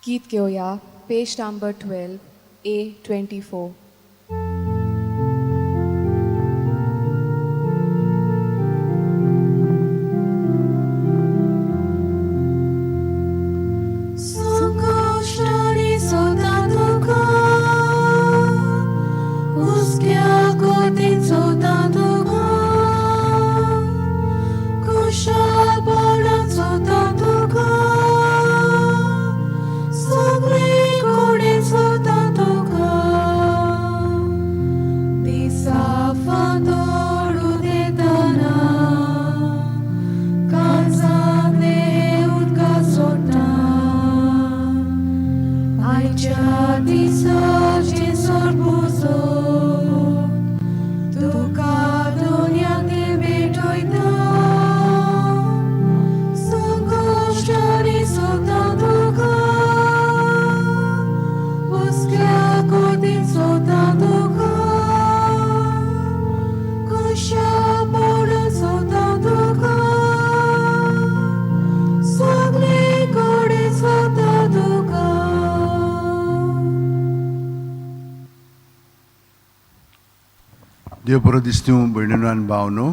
गीत घेवया पेज number 12 A24. संकश्टांनी सोदता तुका, हुस्क्या कोतीन सोदता तुका, खुशालपणान सोदता तुका, सगळे कडेन सोदता तुका. दिसा फांतोड उदेतना, काळजांतले उदका सोडटा. आयच्या दिसाचे सोरपुसो तुका दुनियांत भेटयता. संकश्टांनी सोदता तुका, हुस्क्या कोतीन सोदता तुका, खुशालपणान सोदता तुका, सगळे कडेन सोदता तुका. देव बरो दिसतूं भयणीनो आनी भावनो,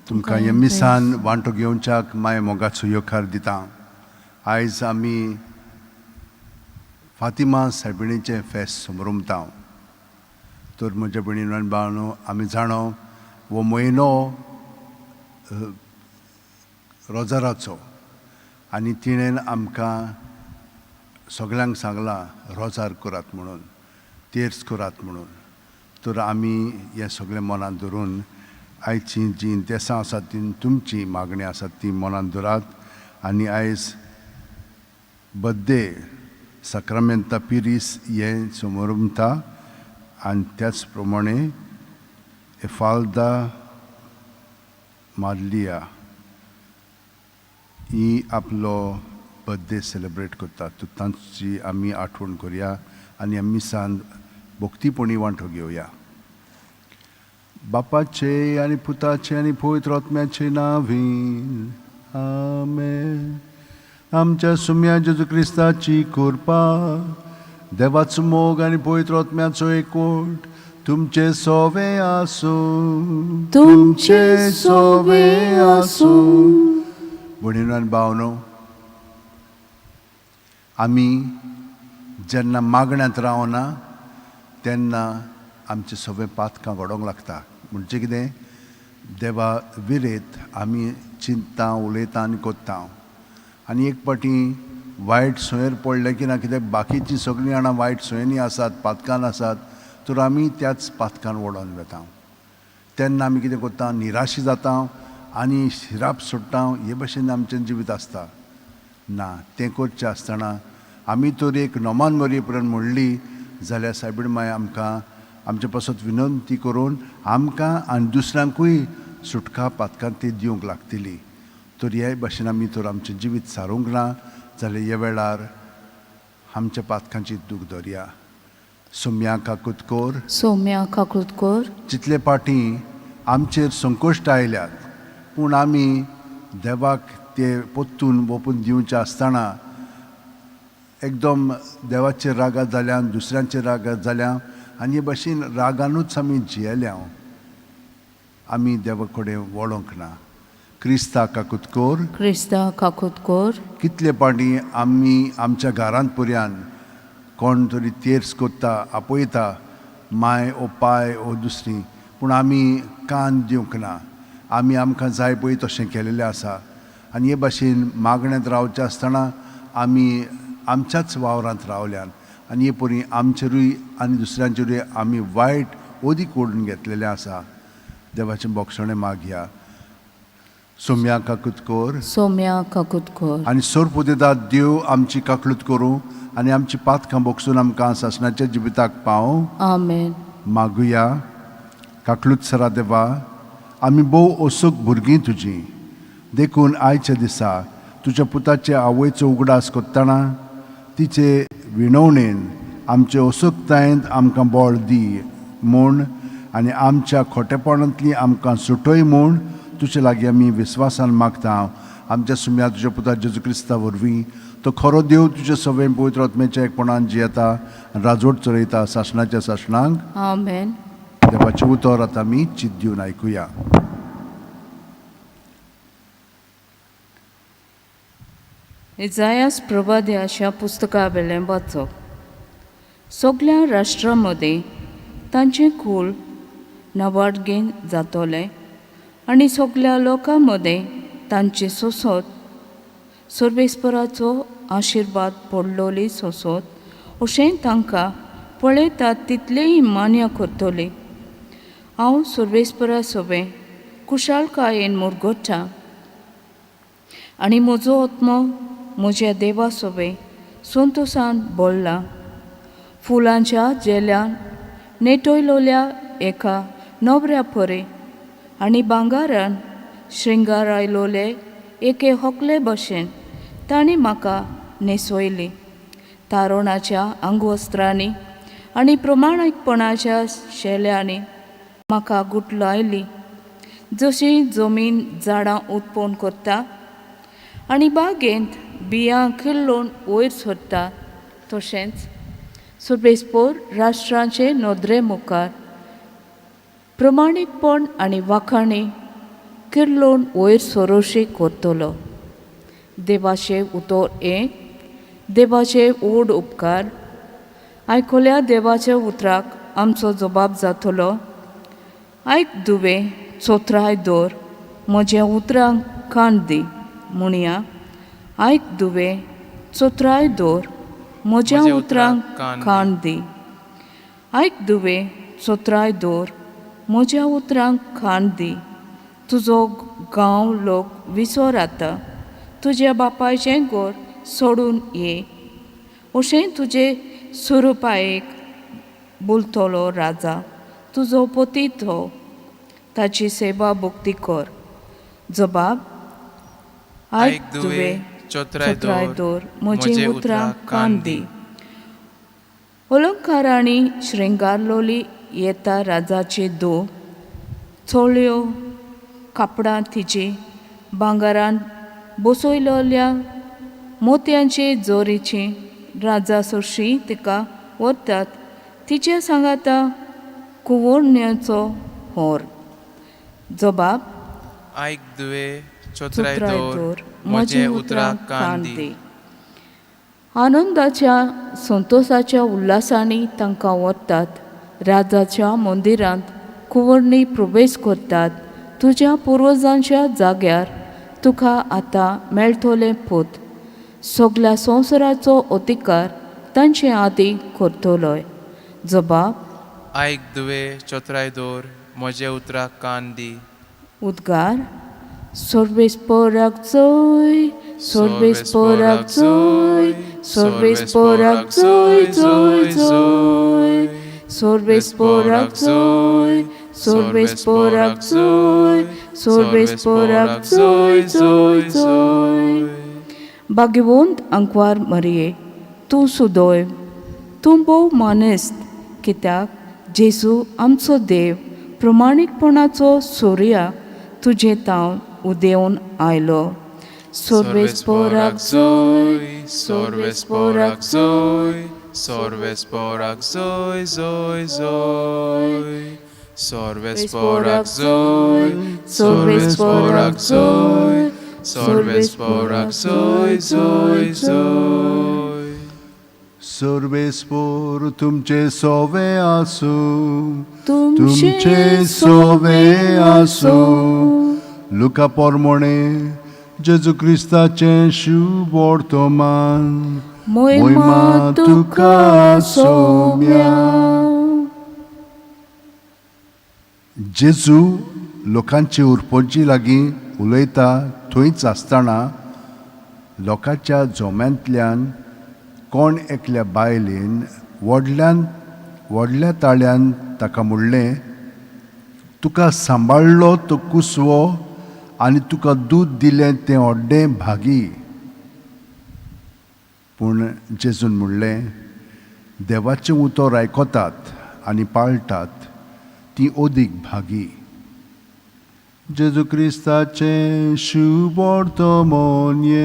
तुमकां ह्या मिसान वांटो घेवच्याक माय मोगाचो येवकार दिता. आयज आमी फातिमा सायबिणीचें फेस्त समरमता. तर म्हज्या भयणीनो आनी भावनो, आमी जाणो हो म्हयनो रोजाराचो आनी तिणें आमकां सगल्यांक सांगलां रोजार करात म्हणून, तेर्स करात म्हणून. तर आमी हें सगळें मनांत धरून आयची जीं देसां आसात तीं तुमची मागणी आसात ती मनांत धरात. आनी आयज बड्डे साक्रामेंता पिरीस हें समोरमता आनी त्याच प्रमाणे एफाल्दा मार्लिया ही आपलो बड्डे सेलेब्रेट करता. तर तांची आमी आठवण करया आनी ह्या मिसान भक्तीपणी वांटो घेवया. बापाचे आनी पुताचे आनी पवित्र आत्म्याचे नांवीन आमेन. आमच्या सुम्या जेजू क्रिस्ताची कृपा, देवाचो मोग आनी पवित्र आत्म्याचो एकवट तुमचे सोवे आसूं. तुमचे सोवे आसूं. भयणीनो आनी भावनो, आमी जेन्ना मागण्यांत रावना तेन्ना आमचे सगळे पातकां घडोवंक लागता. म्हणजे कितें, देवा विरेत आमी चिंतता, उलयता आनी कोत्ता. आनी एक फावटी वायट सोयेर पडलें की ना, कित्याक बाकीचीं सगळीं जाणां वायट सोयनी आसात, पातकान आसात, तर आमी त्याच पातकान ओडोन वता. तेन्ना आमी कितें करता, निराशी जाता आनी शिराप सोडटा. हे भशेन आमचें जिवीत आसता. ना तें करचें आसतना आमी तर एक नोमान मरये पर्यंत म्हणली जाल्यार सायबीण माय आमकां आमचे पासत विनंती करून आमकां आनी दुसऱ्यांकूय सुटका पातकां ती दिवंक लागतली. तर हे भशेन आमी तर आमचें जिवीत सारूंक ना जाल्यार ह्या वेळार आमच्या पातकांची दूख धरया. सोम्या काकूत कोर. सोम्या काकूत कोर. जितले पाटी आमचेर संकश्ट आयल्यात पूण आमी देवाक ते परतून वोपून दिवचे आसतना एकदम देवाचेर रागात जाल्या, दुसऱ्यांचेर रागात जाल्या आनी हे भशेन रागानूच आमी जियेल्या. आमी देवा कडेन वळोंक ना. क्रिस्ता काकूत कोर. क्रिस्ता काकूत कोर. कितले पाटी आमी आमच्या घरांत पर्यान कोण तरी तेर्स कोत्ता, आपयता, माय ओ पाय ओ दुसरी, पूण आमी कान दिवंक ना. आमी आमकां जाय पळय तशें केलेलें आसा. आनी हे भाशेन मागण्यांत रावचें आसतना आमी आमच्याच वावरांत रावल्यान आनी हे परी आमचेरूय आनी दुसऱ्यांचेरूय आमी वायट ओदीक ओडून घेतलेलें आसा. देवाचें बोगसणें मागया. सोम्या काकूत कोर. सोम्या काकूत कोर. आनी सोरपुदेदात देव आमची काकलूत करूं आनी आमची पातकां बोगसून आमकां सासणाच्या जिविताक पावूं. आमेन. मागुया. काकलूत सरा देवा, आमी भोव असोक भुरगीं तुजीं, देखून आयच्या दिसा तुज्या पुताचे आवयचो उगडास करतना तिचे विणवणेन आमचे असोकतायेंत आमकां बळ दी म्हूण आनी आमच्या खोटेपणांतली आमकां सुटय म्हूण तुजे लागीं आमी विस्वासान मागता. आमच्या सुम्या तुज्या पुता जेजू क्रिस्ता वरवीं तो खरो देव तुज्या सगळें पवित्र आत्म्याच्या एकपणान जियेता आनी राजवट चलयता सासणाच्या सासणांक. आमेन. देवाचें उतर आतां आमी चित दिवन आयकुया. इजायास प्रभाद्याच्या पुस्तका वेलें वाचप. सगल्या राष्ट्रां मदीं तांचें कूळ नावाडगें जातलें आनी सगल्या लोकां मदें तांचें सोंसत सर्वेस्पराचो आशिर्वाद पडलोली सोंसत अशें तांकां पळयतात तितलेंय मान्य करतली. हांव सर्वेस्परा सोबें कुशाळकायेन मुरगट्टा आनी म्हजो आत्मो म्हज्या देवा सोबें संतोसान बोल्ला. फुलांच्या झेल्यान नेटयलोल्या एका नवऱ्या परे आनी भांगारान श्रृंगारायलोले एके होकले भशेन तांणी म्हाका न्हेसयली. तारोणाच्या आंगवस्त्रांनी आनी प्रमाणीकपणाच्या शेल्यांनी म्हाका गुटलायली. जशी जमीन झाडां उत्पन्न करता आनी बागेंत बियां किल्लोवन वयर सरता तशेंच सर्वेस्पोर राष्ट्रांचे नदरे मुखार प्रमाणीकपण आनी वाखाणी किल्लोवन वयर सरोशी करतलो. देवाचें उतर हें देवाचे व्हड उपकार. आयकुल्या देवाच्या उतराक आमचो जबाब जातलो. आयक दुवे चोत्राय दवर म्हज्या उतरांक कान दी म्हणया. आयक दुवे चोत्राय दवर म्हज्या उतरांक कान दी. आयक दुवे चोत्राय दवर म्हज्या उतरांक कान दी. तुजो गांव लोक विसर आतां तुज्या बापायचें घर सोडून ये अशें तुजे सुरुपायेक बोलतलो राजा तुजो पती तो ताची सेवा भक्ती कर. जबाब. आयक दुवे चोत्राय चोत्राय दवर दवर म्हजी उतरां कान दी. अलंकारांनी श्रृंगारलोली येता राजाची दो चोळयो कापडां तिची भांगरान बसयलोल्या मोतयांचे जोरीची राजा सरशी तिका व्हरतात तिचे सांगाता कुंवरण्याचो होर. जबाब. आयक दुवे चोत्राय चोत्राय दवर दवर म्हजे म्हजी उतरां उतरां कान कान दी. दी. आनंदाच्या संतोसाच्या उल्हासांनी तांकां व्हरतात राजाच्या मंदिरांत कुंवरणी प्रवेश करतात. तुज्या पुर्वजांच्या जाग्यार तुका आतां मेळटलें पूत. सगल्या संवसाराचो अधिकार तांचे आदी करतलोय. जबाब. आयक दुवे चोत्राय दवर म्हजे उतरां कान दी. उद्गार. सर्वेस्पराक जय सर्वेस्पराक जय सर्वेस्पराक जय जय जय सर्वेस्पराक जय सर्वेस्पराक जय सर्वेस्पराक जय जय जय. भाग्यवंत अंकवार मरिये तूं सुदोय तूं भोव मानेस्त कित्याक जेजू आमचो देव प्रमाणीकपणाचो सूर्या तुजे तावन उदेवन आयलो. सर्वेस्पराक जय सर्वेस्पराक जय सर्वेस्पराक जय जय जय सर्वेस्पराक जय सर्वेस्पराक जय सर्वेस्पराक जय जय जय. सर्वेस्पोर तुमचे सोवे आसूं. तुमचे सोवे आसूं. लुका पोरमोणे जेजू क्रिस्ताचें शुभ वर्तमान. मोहिमा तुका सोम्या. जेजू लोकांचे उरपोजी लागीं उलयता थंयच आसतना लोकांच्या जोम्यांतल्यान कोण एकल्या बायलेन व्हडल्यान व्हडल्या ताळ्यान ताका म्हणलें, तुका सांबाळ्ळो तो कुसवो आनी तुका दूद दिलें तें व्हड्डें भागी. पूण जेजून म्हणलें, देवाचें उतर आयकतात आनी पाळटात ती अदीक भागी. जेजू क्रिस्ताचें शुभोर्तमोन्ये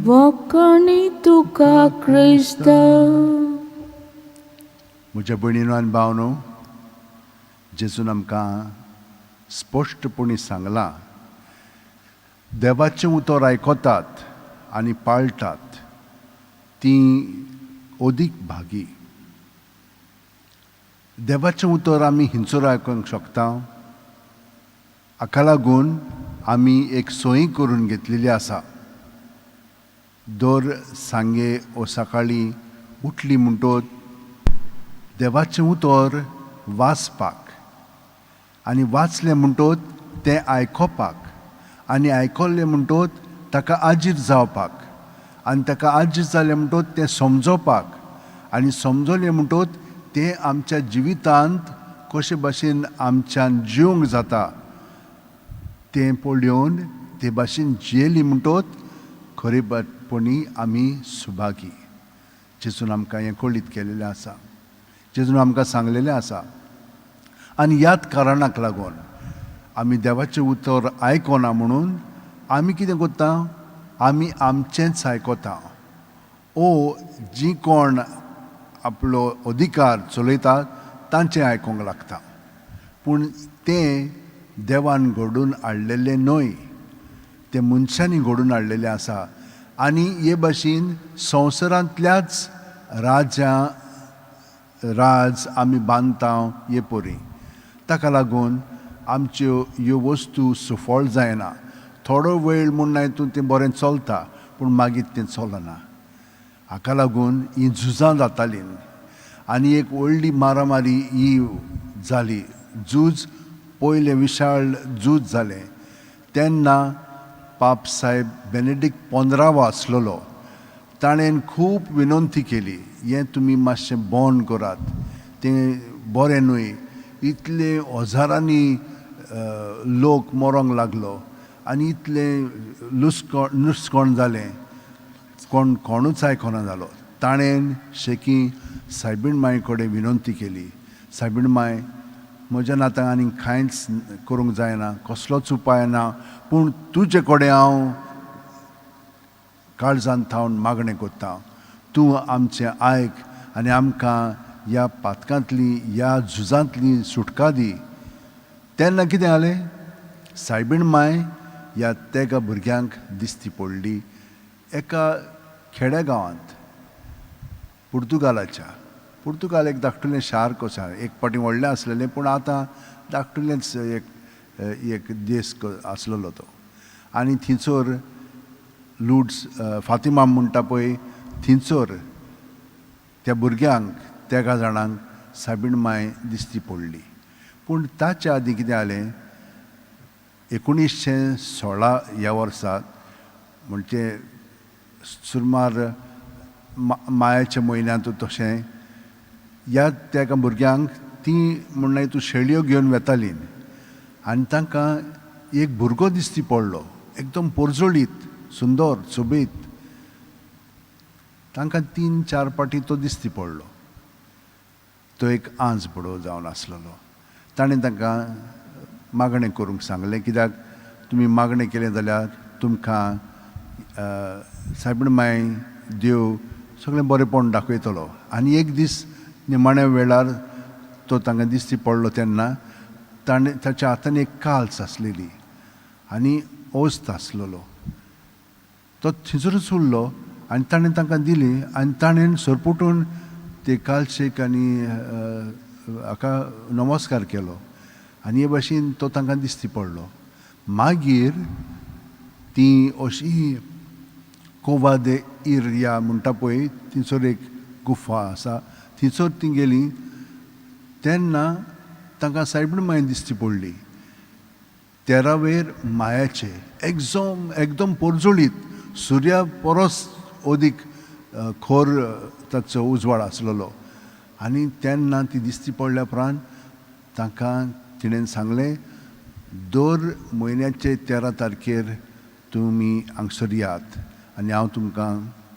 वखणी तुका क्रिस्ता. म्हज्या भयणीनो आनी भावनो, जेजून आमकां स्पश्टपणी सांगलां, देवाचें उतर आयकतात आनी पाळटात तीं अदीक भागी. देवाचें उतर आमी हिंचोर आयकूंक शकता. हाका लागून आमी एक सोयी करून घेतलेली आसा. दर सांगे ओ सकाळीं उठली म्हणटोच देवाचें उतर वाचपाक आनी वाचलें म्हणटोच तें आयकोपाक आनी आयकल्लें म्हणटोच ताका आजीर जावपाक आनी ताका आजीर जालें म्हणटोच तें समजोवपाक आनी समजलें म्हणटोच तें आमच्या जिवितांत कशे भाशेन आमच्यान जिवंक जाता तें पळोवन ते भाशेन जियेली म्हणटोच खरेपणी आमी सुभागी. जेजून आमकां हें कळीत केलेलें आसा, जेजून आमकां सांगलेलें आसा. आनी ह्याच कारणाक लागून आमी देवाचें उतर आयकना म्हणून आमी कितें करता, आमी आमचेंच आयकता. ओ जी कोण आपलो अधिकार चलयतात तांचें आयकूंक लागता, पूण तें देवान घडून हाडलेलें न्हय, तें मनशांनी घडून हाडलेलें आसा. आनी हे भाशेन संवसारांतल्याच राजा राज आमी बांदता हे परी. ताका लागून आमच्यो ह्यो वस्तू सुफळ जायना. थोडो वेळ म्हूण हितून तें बरें चलता, पूण मागीर तें चलना. हाका लागून हीं झुजां जातालीं आनी एक व्हडली मारामारी ही जाली. झूज पयलें विशाळ झूज जालें तेन्ना पाप साहेब बेनेडीक 15वो आसलेलो. ताणें खूब विनंती केली, हें तुमी मातशें बंद करात, तें बरें न्हय, इतले हजारांनी लोक मरोंक लागलो आनी इतलें लुसकोण जालें, कोण कोणूच आयकना जालो. ताणें शेकी सायबीण माय कडेन विनंती केली, सायबीण माय म्हज्या नातां आनी कांयच करूंक जायना, कसलोच उपाय ना, पूण तुजे कडेन हांव काळजान थावन मागणें करता, तूं आमचें आयक आनी आमकां ह्या पातकांतली ह्या झुजांतली सुटका दी. तेन्ना कितें जालें, सायबीण माय ह्या तेगा भुरग्यांक दिसती पडली एका खेड्या गांवांत, पुर्तुगालाच्या. पुर्तुगाल एक धाकटुलें शार कशें, एक फावटी व्हडलें आसलेलें, पूण आतां धाकटुलेंच एक एक देश आसलेलो तो. आनी थंयसर लुड्स फातिमा म्हणटा पळय, थंयसर त्या भुरग्यांक तेगा जाणांक सायबीण माय दिसती पडली. पूण ताच्या आदीं कितें जालें, 1916 ह्या वर्सा, म्हणजे सुमार मायाच्या म्हयन्यांत तशें, ह्या तेका भुरग्यांक तीं म्हणल्यार तूं शेळयो घेवन वेतालीं आनी तांकां एक भुरगो दिसती पडलो, एकदम पोरजोळीत, सुंदर, सोबीत. तांकां 3-4 पाटी तो दिसती पडलो. तो एक आंज बडो जावन आसलेलो. ताणें तांकां मागणें करूंक सांगलें, कित्याक तुमी मागणें केलें जाल्यार तुमकां सायबीण माय देव सगळें बरेंपण दाखयतलो. आनी एक दीस निमाण्या वेळार तो तांकां दिसती पडलो तेन्ना ताणें ताच्या हातान एक काल्स आसलेली आनी ओस्त आसलेलो. तो थंयसरूच उरलो आनी ताणें तांकां दिली आनी ताणें सरपुटून ते कालशेक आनी हाका नमस्कार केलो आनी हे भाशेन तो तांकां दिसती पडलो. मागीर ती अशी कोवा दे इर्या म्हणटा पळय, थंयसर एक गुफा आसा, थंयसर ती गेली तेन्ना तांकां सायबीण माय दिसती पडली. तेरावेर मायाचे एकदम एकदम पोरजोळीत, सुर्या परस अदीक खोर ताचो उजवाड आसलेलो. आनी तेन्ना ती दिसती पडल्या उपरांत तांकां तिणें सांगलें, दर म्हयन्याचे 13 तारखेर तुमी हांगसर यात आनी हांव तुमकां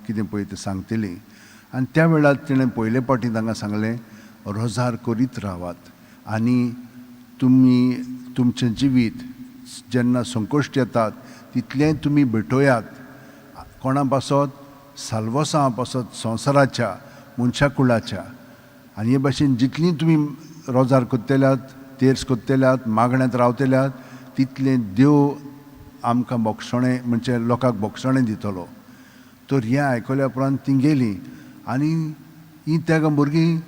कितें पळय तें सांगतली. आनी त्या वेळार तिणें पयले फावटी तांकां सांगलें, रोजार करीत रावात आनी तुमी तुमचें जिवीत जेन्ना संकश्ट येतात तितलें तुमी भेटोयात. कोणा पासत? साल्वसां पासत, संवसाराच्या, मनशा कुळाच्या. आनी हे भाशेन जितलीं तुमी रोजार करतल्यात, तेर्स करतल्यात, मागण्यांत रावतल्यात, तितलें देव आमकां बोगसणें म्हणजे लोकांक बोगसणें दितलो. तर हें आयकल्या उपरांत तीं गेलीं. आनी हीं तेगां भुरगीं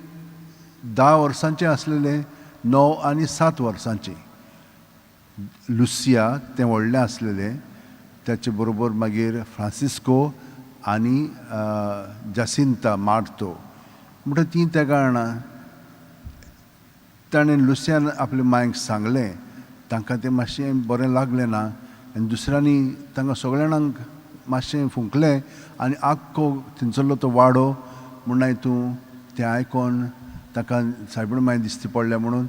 10 वर्सांचें आसलेलें, 9 आनी 7 वर्सांचीं. लुसिया तें व्हडलें आसलेलें, ताचे बरोबर मागीर फ्रांसिस्को आनी जासिंता मार्तो. म्हणटा तीं तेगां जाणां. ताणें लुसियान आपल्या मांयक सांगलें, तांकां तें मातशें बरें लागलें ना. आनी दुसऱ्यांनी तांकां सगळ्या जाणांक मातशें फुंकलें आनी आख्खो थंयसरलो तो वाडो म्हणून तूं तें आयकोन ताका सायबीण मांय दिसती पडल्या म्हणून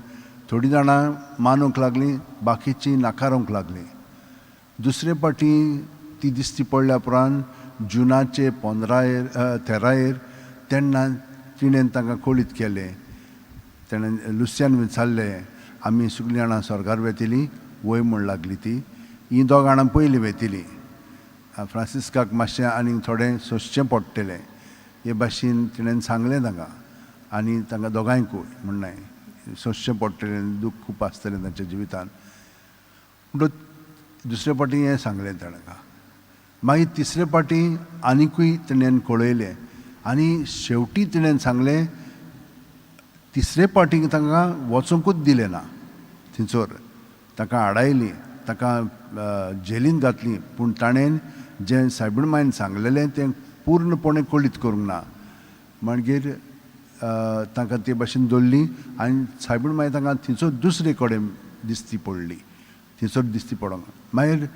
थोडीं जाणां मानूंक लागलीं, बाकीचीं नाकारूंक लागलीं. दुसरे फावटी ती दिसती पडल्या उपरांत जुनाचे 13 तेन्ना तिणें तांकां कळीत केलें. तेणें लुसियान विचारलें, आमी सगळीं जाणां स्वर्गार वेतलीं वय म्हूण लागली ती. हीं दोग जाणां पयलीं वेतलीं, फ्रांसिस्काक मातशें आनीक थोडें सोंसचें पडटलें हे भाशेन तिणें सांगलें तांकां. आनी तांकां दोगांयकूय म्हणलें सोंसचें पडटलें, दूख खूब आसतलें तांच्या जिवितान. म्हणटकच दुसरे फावटी हें सांगलें तांकां. मागीर तिसरे फावटी आनिकूय तिणें कळयलें. आनी शेवटी तिणें सांगलें, तिसरे फावटी तांकां वचोंकूच दिलें ना थंयसर, तांकां आडायलीं, तांकां जेलीन घातलीं. पूण ताणें जें सायबीण मांयन सांगलेलें तें पूर्णपणे कळीत करूंक ना. मागीर तांकां ते भाशेन दवरलीं आनी सायबीण मांय तांकां थंयसर दुसरे कडेन दिसती पडली, थंयसर दिसती पडोंक. मागीर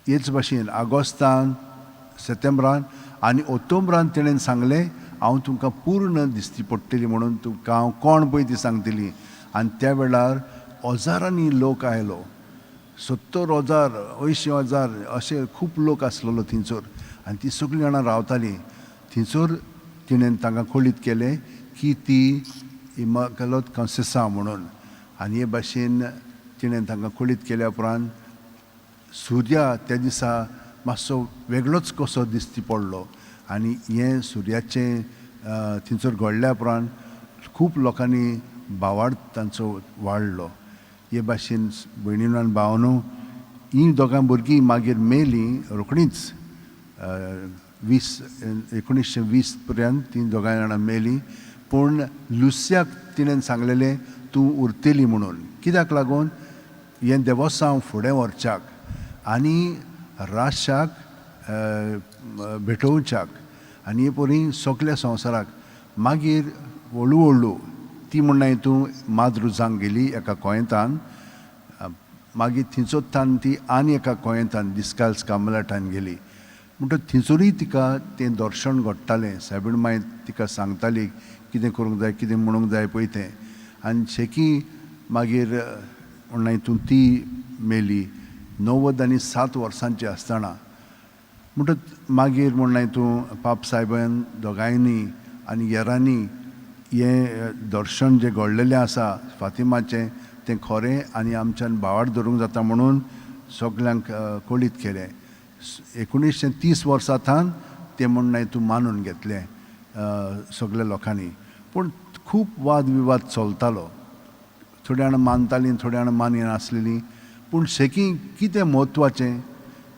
हेच भाशेन आगोस्तान, सप्टेंबरान आनी ऑक्टोबरान तेणेन सांगलें, हांव तुमकां पूर्ण दिसती पडटली म्हणून तुमकां हांव कोण पळय ती सांगतली. आनी त्या वेळार हजारांनी लोक आयलो, 70,000 80,000 अशे खूब लोक आसलेलो थंयसर. आनी ती सगळीं जाणां रावतालीं थंयसर. तिणें तांकां कळीत केलें की ती इमाकलत कॉन्सेसांव म्हणून. आनी हे भाशेन तिणें तांकां कळीत केल्या उपरांत सुर्या त्या दिसा मातसो वेगळोच कसो दिसती पडलो. आनी हें सुर्याचें थंयसर घडल्या उपरांत खूब लोकांनी भावार्थ तांचो वाडलो. हे भाशेन भयणीन आनी भावानू हीं दोगां भुरगीं मागीर मेलीं रोखडींच. 1920 पर्यंत तीं दोगां जाणां मेलीं. पूण लुसियाक तिणें सांगलेलें तूं उरतली म्हणून. कित्याक लागून? हें देवस्तांव फुडें व्हरच्याक आनी राशाक भेटोवच्याक आनी हे परी सगल्या संवसाराक. मागीर हळू हळू ती म्हणना तूं माद्रुजांक गेली एका कोयंतान. मागीर थंयसर ती आनी एका कोयंतान डिस्काल्स कामलाटान गेली. म्हणटकच थंयसरूय तिका तें दर्शन घडटालें. सायबीण मांय तिका सांगताली कितें करूंक जाय, कितें म्हणूंक जाय पळय तें. आनी शेकी मागीर म्हणना तूं ती मेली 97 वर्सांची आसतना. म्हणटकच मागीर म्हणना तूं पाप सायबान दोगांयनी आनी हेरांनी हें दर्शन जें घडलेलें आसा फातिमाचें तें खरें आनी आमच्यान भावार्थ धरूंक जाता म्हणून सगल्यांक कळीत केलें. 1930 वर्सां थावन तें म्हणणें तूं मानून घेतलें सगल्या लोकांनी. पूण खूब वाद विवाद चलतालो, थोड्या जाणां मानतालीं, थोड्या जाणां मानिनासलेलीं. पूण शेकी कितें म्हत्वाचें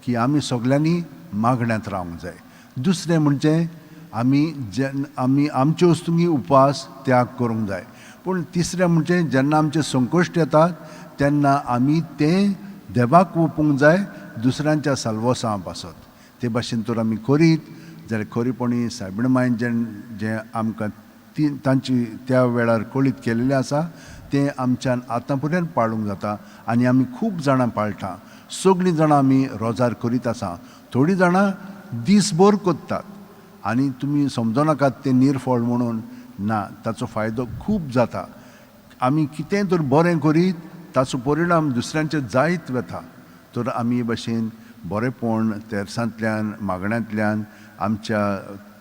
की आमी सगल्यांनी मागण्यांत रावंक जाय. दुसरें म्हणजे आमी जेन्ना आमी आमचे वस्तूंनी उपास त्याग करूंक जाय. पूण तिसरें म्हणजे जेन्ना आमचे संकश्ट येतात तेन्ना आमी तें देवाक ओपूंक जाय, दुसऱ्यांच्या साल्वसां पासत. ते भाशेन तर आमी करीत जाल्यार खरेपणी सायबीण मांयन जें आमकां ती तांची त्या वेळार कळीत केल्लें आसा तें आमच्यान आतां पर्यंत पाळूंक जाता. आनी आमी खूब जाणां पाळटा, सगळीं जाणां आमी रोजार करीत आसा, थोडीं जाणां दीसभर करतात. आनी तुमी समजो नाकात तें निर्फळ म्हणून, ना, ताचो फायदो खूब जाता. आमी कितेंय तर बरें करीत ताचो परिणाम दुसऱ्यांचेर जायत वता. तर आमी हे भाशेन बरेंपण तेर्सांतल्यान, मागण्यांतल्यान, आमच्या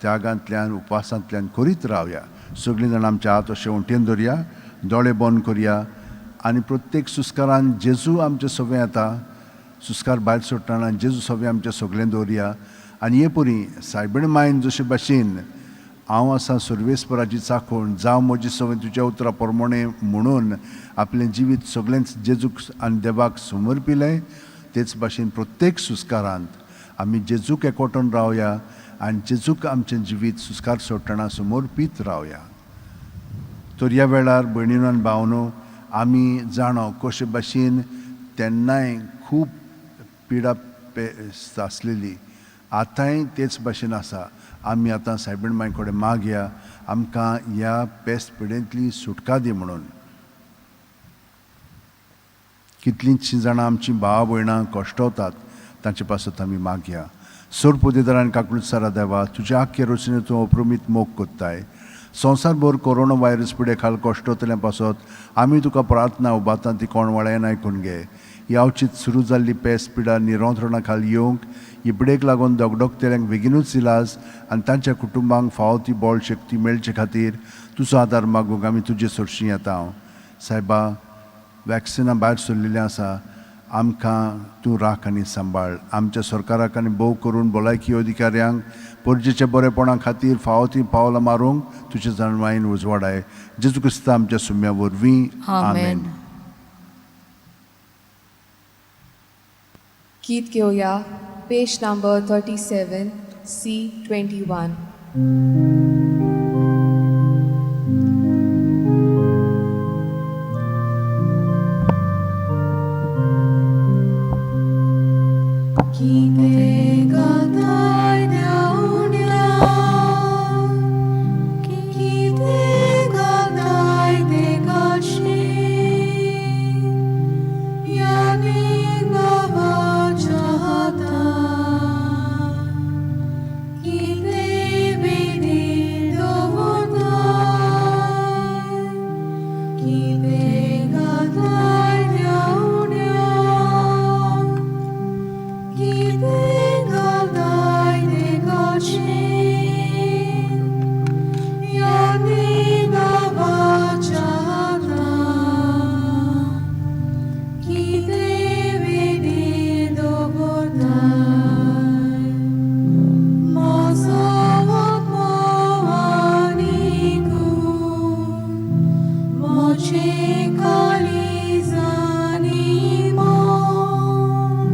त्यागांतल्यान, उपासांतल्यान करीत रावया. सगळीं जाणां आमच्या हात अशें वटेन दवरया, दोळे बंद करया आनी प्रत्येक सुस्कारान जेजू आमचे सगळें येता. सुस्कार भायर सोडटना जेजू सगळें आमचें सगळें दवरया. आनी हे परी सायबीण मायन जशे भाशेन हांव आसा सर्वेस्पराची चाखोण जावं म्हजी सगळें तुज्या उतरा प्रमाणें म्हणून आपलें जिवीत सगळेंच जेजूक आनी देवाक समर्पिलें, तेच भाशेन प्रत्येक सुस्कारांत आमी जेजूक एकवटून रावया आनी जेजूक आमचें जिवीत सुस्कार सोडटना समर्पीत रावया. तर ह्या वेळार भयणीनो आनी भावनो आमी जाणो कशे भाशेन तेन्नाय खूब पिडा आसलेली, आतांय तेच भाशेन आसा. आमी आतां सायबीण माय कडेन मागया आमकां ह्या पेस्त पिडेंतली सुटका दी म्हणून. कितलींचशीं जाणां आमचीं भाव भयणां कश्टवतात तांचे पासत आमी मागया. सोरपुदेदार आनी काकळूत देवा, तुज्या आख्खे रचने तूं अप्रमीत मोग कोत्ताय. संवसारभर कोरोना व्हायरस पिडे खाल कश्टवतल्या पासत आमी तुका प्रार्थना उबाता ती कोण वळ्यान आयकून घे. ही अवचीत सुरू जाल्ली पेस पिडा निरंत्रणा खाल येवंक ही पिडेक लागून दगदगतेल्यांक बेगिनूच इलाज आनी तांच्या कुटुंबांक फावो ती बळ शक्ती मेळचे खातीर तुजो आदार मागूंक आमी तुजे सरशीं येता. हांव सायबा, वॅक्सिनां भायर सरलेलीं आसा, आमकां तूं राख आनी सांबाळ. आमच्या सरकाराक आनी भोव करून भलायकी अधिकाऱ्यांक परजेच्या बरेपणा खातीर फावो ती पावलां मारूंक तुजे जाणवायेन उजवाडाय. जेजू क्रिस्ता आमच्या सुम्या वरवीं, आमेन. गीत घेवया पेज नंबर 37 C21. कितें गाताय देवण्या, कितें गाताय देगाशी, यानी बाबाच्या हातान कितें बेगीन दवरताय, कितें गाताय देवण्या, कितें गाताय देगाशी, यानी बाबाच्या हातान कितें बेगीन दवरताय. म्हजो आत्मो आनी कूड म्हजें काळीज आनी मन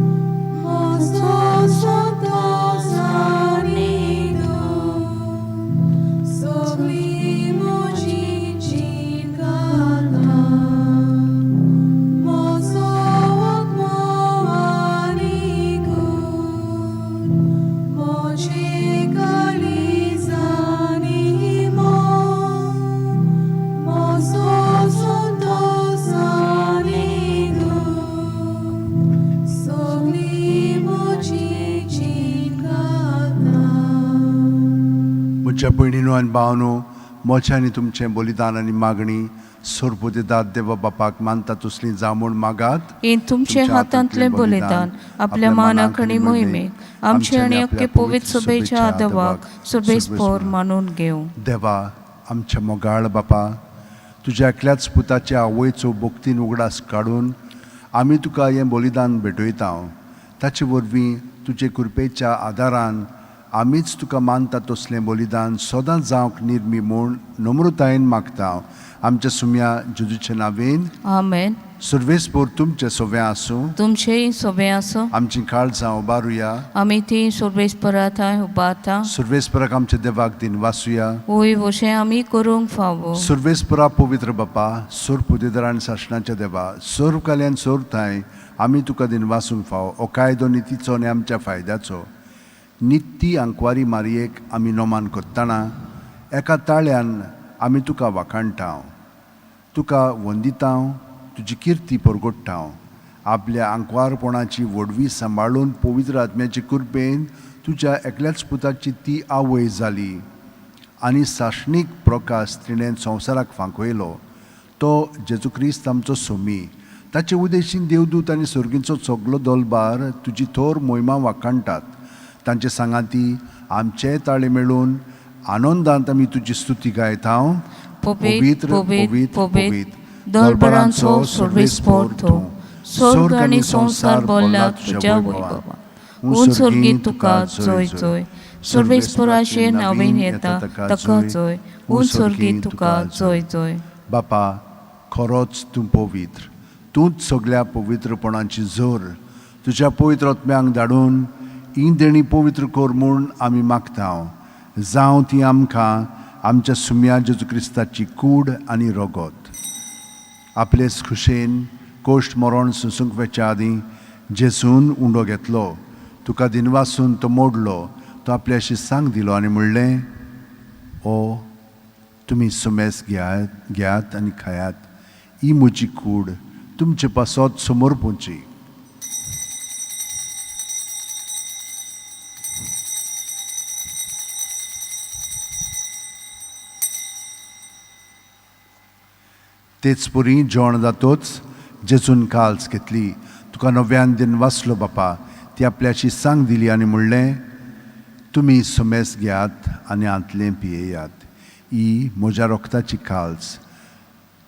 म्हजो संतोस आनी दूख सगळी म्हजी जीण गाता. म्हजो आत्मो आनी कूड म्हजें काळीज आनी मन म्हजो संतोस आनी दूख सगळी म्हजी जीण गाता. म्हज्या भयणीनो आनी भावनो, म्हजें आनी तुमचें बलिदान आनी मागणी सोरपुदेदाद देवा बापाक मानता तसली जावं म्हूण मागात. हें तुमचे हातांतलें बलिदान आपल्या मानाक आनी मोहिमेक आमचे आनी अख्खे पवित्र सभेच्या देवाक सोबेस्पोर मानून घेवं. देवा आमच्या मोगाळ बापा, तुज्या एकल्याच पुताच्या आवयचो भक्तीन उगडास काडून आमी तुका हें बलिदान भेटयता. ताचे वरवीं तुजे कृपेच्या आदारान आमीच तुका मानता तसलें बलिदान सदांच जावंक निर्मी म्हूण नम्रतायेन मागता. आमच्या सुम्या जेजूच्या नांवेन. आमेन. सर्वेस्पोर तुमचें सगळें आसूं. तुमचेय सोबें आसूं. आमची काळजां उबारुया. आमी ती सोर्बेस्परा थंय उबारता. सर्वेस्पराक आमच्या देवाक दिन वासुया. वय वशें आमी करूंक फावो. सर्वेस्परा पवित्र बापा, सोर पुदेदार आनी सासणाच्या देवा, सोर काल्यान सोर थांय आमी तुका दिन वासूंक फावो. हो कायदो नितीचो आनी आमच्या फायद्याचो. नित्ती आंकवारी मारयेक आमी नोमान करतना एका ताळ्यान आमी तुका वाखाणटा, तुका वंदिता, तुजी किर्ती परगोडटा. आपल्या आंकवारपणाची व्हडवी सांबाळून पवित्र आत्म्याचे कृपेन तुज्या एकल्याच पुताची ती आवय जाली आनी सासणीक प्रकाश तिणें संवसाराक फांकयलो. तो जेजू क्रिस्त आमचो सोमी. ताचे उदेशीन देवदूत आनी सर्गींचो सगलो दलबार तुजी थोर मोहिमा वाखाणटात. तांचे सांगाती आमचे ताळे मेळून आनंदांत आमी तुजी स्तुती गायता. पवित्र, पवित्र, पवित्र, दलबरांचो सर्वेस्पोर तूं स्वर्ग आनी संवसार भरला तुज्या वैभवान. उंच स्वर्गी तुका जय जय. सर्वेस्पोराचे नांवेन येता ताका जय. उंच स्वर्गी तुका जय जय. बापा, खरोच तूं पवित्र, तूंच सगळ्या पवित्रपणाची जोर. तुज्या पवित्र आत्म्यांक धाडून ही देणी पवित्र कर म्हूण आमी मागता. जावं ती आमकां आमच्या सुम्या जेजू क्रिस्ताची कूड आनी रगत. आपले खुशेन कोश्ट मरण सोंसूंक वेच्या आदीं जेजून उंडो घेतलो, तुका दिनवासून तो मोडलो, तो आपल्याशी सांग दिलो आनी म्हणलें, ओ तुमी सुमेस घेयात घेयात आनी खायात. ही म्हजी कूड तुमचे पासत समोर पोवची. तेच परी जेवण जातोच जेजून काल्स घेतली, तुका नव्यान दिन वाचलो बापा, ती आपल्याशी सांग दिली आनी म्हणलें, तुमी सुमेस घेयात आनी हांतलें पियेयात. ही म्हज्या रोगताची काल्स,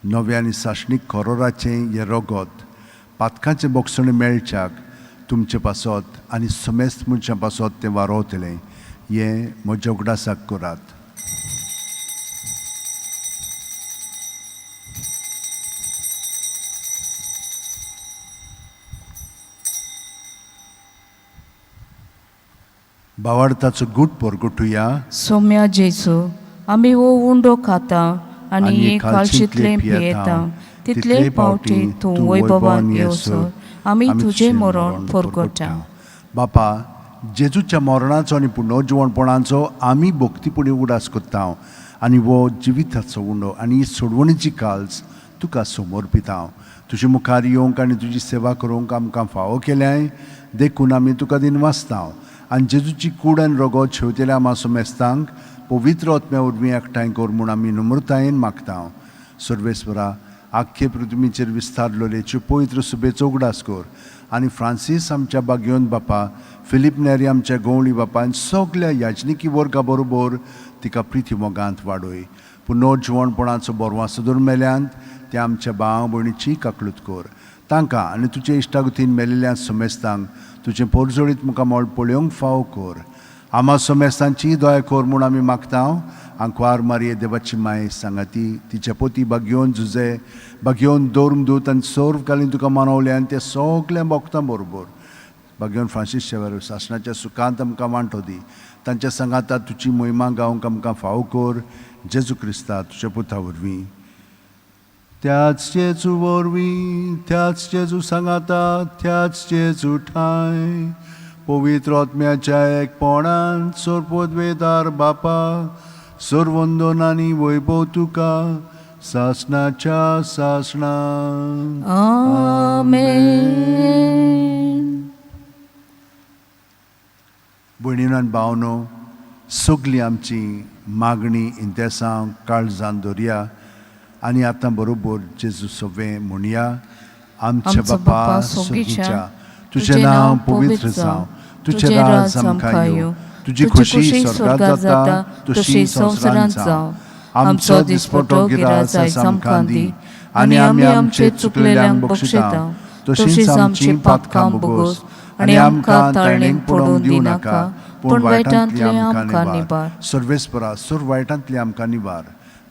नव्या आनी सासणीक करोराचें हें रगत पातकाचें बोगसणें मेळच्याक तुमचे पासत आनी समेस्त मनशां पासत तें वारोवतलें. हें म्हज्या उगडासाक करात. बावार्थाचो गूट परगटुया. सोम्या जेजू, आमी हो उंडो खाता आनी हे कालशींतलें पियेता तितले पावटी तूं वैभवान येवसर आमी तुजें मरण परगटा. बापा, जेजूच्या मरणाचो आनी पुनर्जिवणपणाचो आमी भक्तीपणी उगडास करता आनी हो जिविताचो उंडो आनी ही सोडवणीची काल्स तुका समर्पिता. तुजे मुखार येवंक आनी तुजी सेवा करूंक आमकां फावो केल्याय देखून आमी तुका दिनवासता. आनी जेजूची कूड आनी रगत शेवतेल्या आमा समेस्तांक पवित्र आत्म्या वरवीं एकठांय कर म्हूण आमी नम्रतायेन मागता. सर्वेस्वरा, आख्खे पृथ्वीचेर विस्तारलेलेच्यो पवित्र सुबेचो उगडास कर आनी फ्रांसीस आमच्या बागयोन बापा, फिलीप नेरी आमच्या गवळी बापा आनी सगल्या याजनिकी वर्गा बरोबर तिका प्रिती मोगांत वाडय. पुनर्जिवणपणाचो बोरवासो दवर मेल्यांत त्या आमच्या भाव भयणीची काकलूत कर. तांकां आनी तुजे इश्टागतीन मेलिल्ल्या समेस्तांक तुजें पोरजोळीत मुखामळ पळोवंक फावो कर. आमा समेस्तांची दया कर म्हूण आमी मागता. आंकवार मारये देवाची माय सांगाती तिच्या पोती बागयोन जुजे बागयोन दोर्म दूत आनी सर्व कालीन तुका मानवले आनी ते सगल्या भोगतां बरोबर बागयोन फ्रांसीस शेवर सासणाच्या सुखांत आमकां वांटो दी. तांच्या सांगाता तुजी मोहिमा गावंक आमकां फावो कर. जेजू क्रिस्ता तुज्या पुता वरवीं. त्याच जेजू वरवीं, त्याच जेजू सांगाता, त्याच जेजू ठांय पवित्र आत्म्याच्या एकपणान सोरपोदवेदार बापा, सर्वंदन आनी वैभव तुका सासणाच्या सासणा. आमेन. भयणीन आनी भावनो, सगळी आमची मागणी इंतेसांव काळजान दवरया आनी आतां बरोबर जेजू सवें म्हणया. आमच्या बापा सोगीच्या, तुजें नांव पवित्र जावं, तुजें राज आमकां येवं, तुजी खुशी स्वर्गात जाता तशी संवसारांत जावं. आमचो दिसपटो गिरास आयज आमकां दी आनी आमी आमचे चुकलेल्यांक बक्षिता तशीच आमची पातकां भोगोस आनी आमकां ताळणेक पडोवन दिवनाका, पूण वायटांतले आमकां निबार. सर्वेस्परा, सर्व वायटांतले आमकां निबार.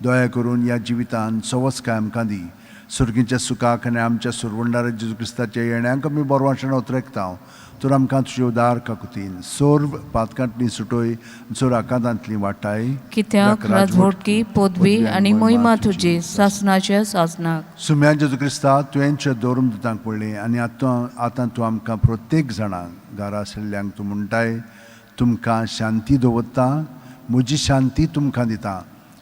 दया करून ह्या जिवितान सवस्काय आमकां दी. सर्गीच्या सुखाक आनी आमच्या सुरवंडार जेजू क्रिस्ताच्या येण्याक आमी बरवाशण उतरेकता. तर आमकां तुजे उदार काकुतीन सर्व पातकांतली सुटोय, सर्व आकांतांतली वाटाय. कित्याक राजवटकी, पदवी आनी मोहिमा तुजी सासणाच्या सासणाक. सुम्या जेजू क्रिस्ता, तुवेंच्या दोरून दुतांक पडलें आनी आतां आतां तूं आमकां प्रत्येक जाणांक घरा आशिल्ल्यांक तूं म्हणटाय, तुमकां शांती दवरता, म्हजी शांती तुमकां दिता.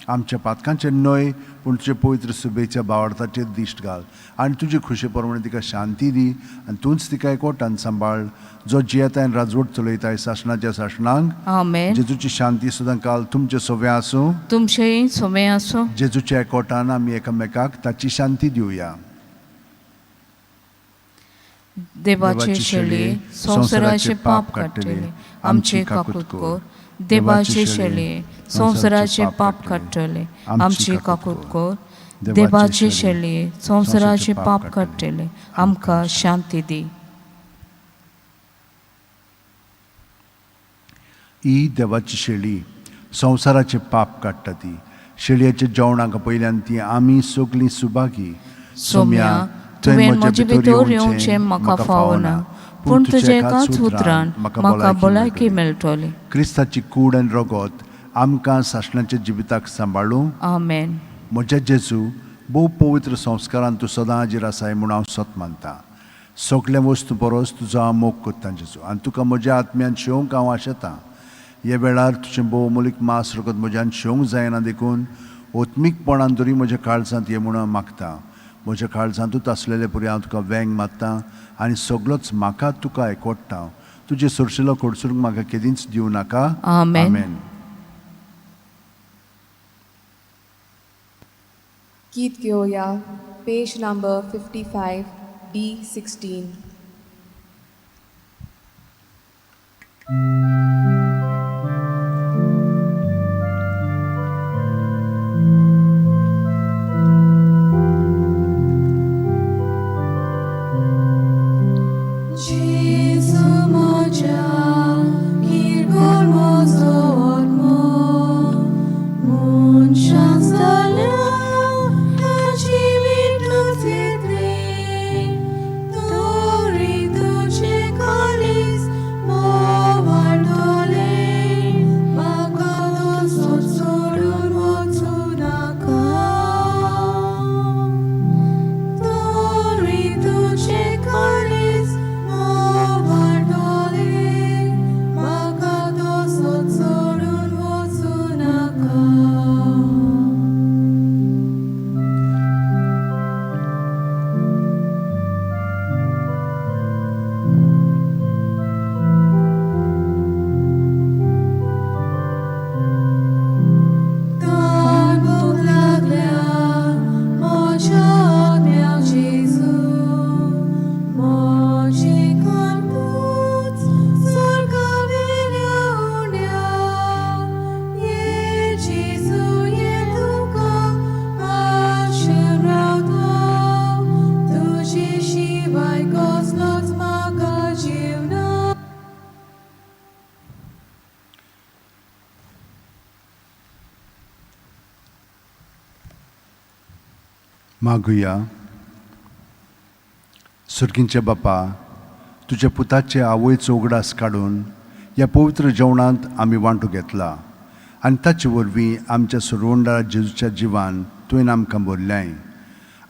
आमच्या पातकांचेर न्हय पूण तुजे पवित्र सुबेच्या बावडताचेर दिश्ट घाल आनी तुजे खुशे प्रमाणे तिका शांती दी आनी तूंच तिका एकवटान सांबाळ, जो जियेता आनी राजवट चलयताय सासणाच्या सासणांक. आमेन. जेजूची शांती सुद्दां काल तुमचे सोवे आसूं. तुमचेय सोमे आसूं. जेजूच्या एकवटान आमी एकामेकाक ताची शांती दिवया. देवाचे शेळये, संवसाराचे पाप काडटले, आमचे काकूत कर. देवाचे शेळये, संवसाराचे पाप काडटले, आमची काकूत कर. देवाचे शेळये संवसाराचे पाप काडटले आमकां शांती दी. ही देवाची शेळी संवसाराचे पाप काडटा ती शेळयेच्या जेवणाक पयल्यान ती आमी सगळीं सुभागी. सोम्या तुवें म्हजे भितर येवचें म्हाका फावना, पूण तुज्या एकाच उतरान म्हाका भलायकी मेळटली. क्रिस्ताची कूड आनी रगत आमकां सासणाच्या जिविताक सांबाळूं. आमेन. म्हज्या जेजू, भोव पवित्र संस्कारान तूं सदां हाजीर आसाय म्हूण हांव सत मानता. सगळ्या वस्तू परस तुजो हांव मोग करता जेजू, आनी तुका म्हज्या आत्म्यान शेवंक हांव आशेतां. ह्या वेळार तुजें भोव मोलीक मास रगत म्हज्यान शेवंक जायना, देखून ओत्मीकपणान तरी म्हज्या काळजांत ये म्हूण हांव मागता. म्हज्या काळजांतूच आसलेले पुरी हांव तुका वेंग मारता आनी सगळोच म्हाका तुका एकवडटा. तुजें सोरशिलो कडसरूंक म्हाका केदींच दिवं नाका. आमेन. गीत घेवया पेज नंबर 55 D16. मागुया. सुर्गींचे बापा, तुज्या पुताचे आवयचो उगडास काडून ह्या पवित्र जेवणांत आमी वांटो घेतला आनी ताचे वरवीं आमच्या सुरवंडार जेजूच्या जिवान तुवें आमकां भरल्याय.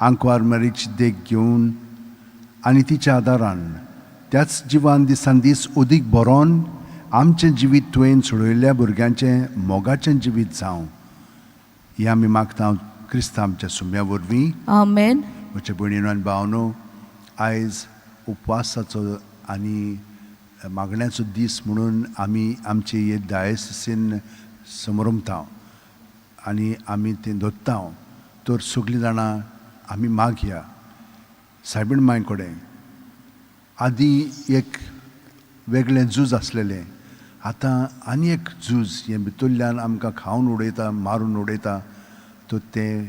आंकवार मरीची देख घेवन आनी तिच्या आदारान त्याच जिवान दिसान दीस अदीक बरोवन आमचें जिवीत तुवें सोडयल्ल्या भुरग्यांचें मोगाचें जिवीत जावं, हें आमी मागता क्रिस्ता आमच्या सुम्या वरवीं. आमेन. म्हज्या भयणीनो आनी भावनो, आयज उपवासाचो आनी मागण्याचो दीस म्हणून आमी आमचे हे डायसिसीन समरमता आनी आमी तें दोत्ता. तर सगळीं जाणां आमी मागया सायबीण मांय कडेन. आदीं एक वेगळें झूज आसलेलें, आतां आनी एक झूज हें भितरल्यान आमकां खावन उडयता, मारून उडयता. तर तें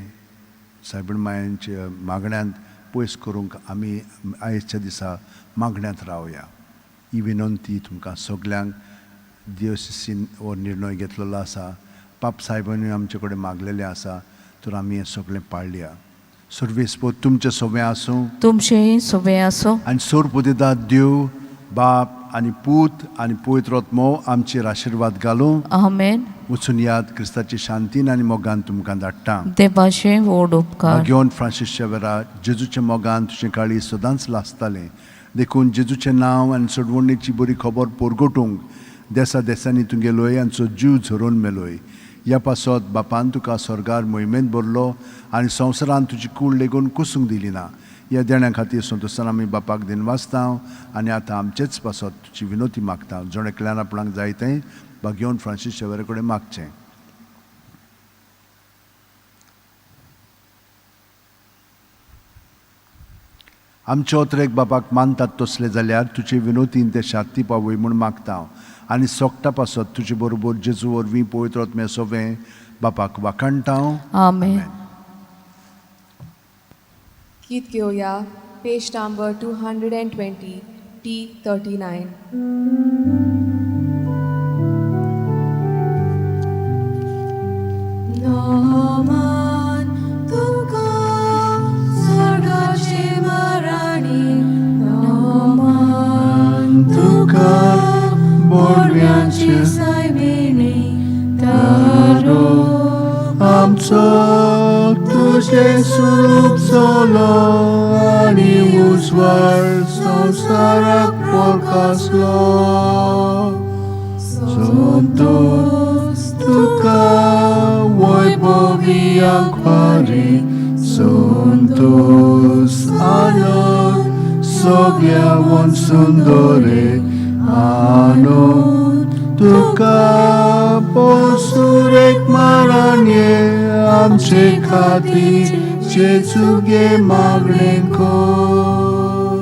सायबीण मायांच्या मागण्यांत पयस करूंक आमी आयच्या दिसा मागण्यांत रावया. ही विनंती तुमकां सगल्यांक दियोसिसीन हो निर्णय घेतलेलो आसा. पाप सायबांनी आमचे कडेन मागलेलें आसा, तर आमी हें सगळें पाळया. सर्वेस्पोत तुमचें सोबें आसूं, तुमचेंय सोबें आसूं. आनी सोरपुतेदाद देव बाप आनी पूत आनी पवित्र आत्मो आमचेर आशिर्वाद घालूं. आमेन. वचून याद क्रिस्ताची शांतीन आनी मोगान तुमकां धाडटा. देवाचे व्हड उपकार. घेवन फ्रांसीस शेवेरा, जेजूच्या मोगान तुजें काळी सदांच लासतालें, देखून जेजूचें नांव आनी सोडवणेची बरी खबर परगटूंक देसा देसांनी तुगेलोय आमचो जीव झरोवन मेलोय. ह्या पासत बापान तुका स्वर्गार मोहिमेंत भरलो आनी संवसारान तुजी कूड लेगून कुसूंक दिली ना. ह्या देण्या खातीर संतोशान आमी बापाक दिनवासता आनी आतां आमचेच पासत तुजी विनोती मागता. जण एकल्यान आपणाक जाय तें भाग्योवन फ्रांसीस शेवेरा कडेन मागचें. आमचे ओतरेक बापाक मानतात तसले जाल्यार तुजे विनोतीन ते शांती पावय म्हूण मागता आनी सोगटा पासत तुजे बरोबर जेजू वरवीं पवित्र आत्म्या सोवें बापाक वाखाणटा. आमेन. गीत घेवया पेज नंबर 220 T39. नमान तुका स्वर्गाचे महाराणी, नमान तुका बोडव्यांची सायबिणी, तारो आमचो तुजें स्वरूप चलो आनी उजवाड संवसाराक प्रकासलो. संतोष तुका वैभवी आंकवारी, संतोष आनंद सगळ्यावन सुंदरे, आनंद तुका पोसुरेक माराणये, आमचे खातीर जेजूगे मागणें कर.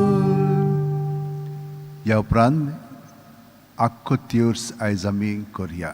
ह्या उपरांत आख्खो त्योर्स आयज आमी करया.